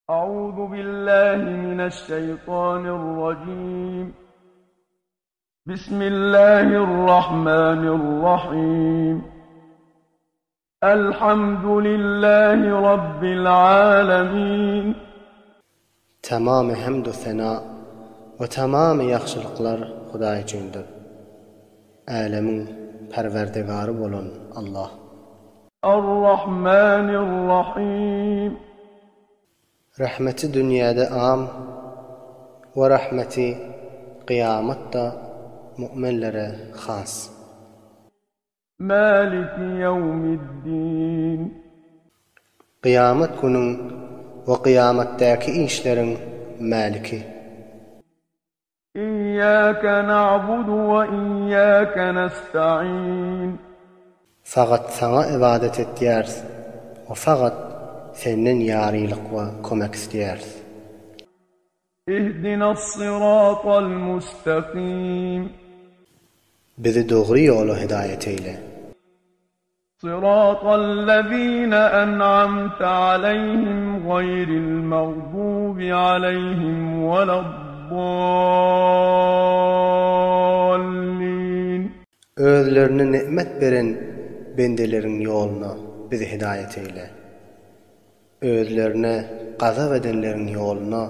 Auzu billahi mineşşeýtanirrajim. Bismillahirrahmanirrahim. Elhamdülillahi Rabbil alemin. Tamamy hemd-u sena we tamamy ýagşylyklar Hudaý üçindir. Älemiň Perwerdigary bolan Allah. Ar-Rahmanir-Rahim. Rahmeti dünýäde am we rahmeti kyýamatda mu'minlere has. Maliki ýewmiddin. Kyýamat günüň we kyýamatdaky işleriň Mäliki. Iýýäke na'budu we iýýäke nesta'in. Fagat Saňa ybadat etýäris we fagat Senden ýarylyk we kömek isleýäris. Ihdinas-syratal mustaqim. Bizi dogry ýola hidaýat eýle. Syratallezine en'amte aleýhim gaýril magdubi aleýhim weleddallin. Özlerine ni'met beren bendeleriň ýoluna bizi hidaýat eýle. Özlerine gazap edenleriň ýoluna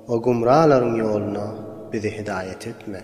we gumralaryň ýoluna bizi hidaýat etme.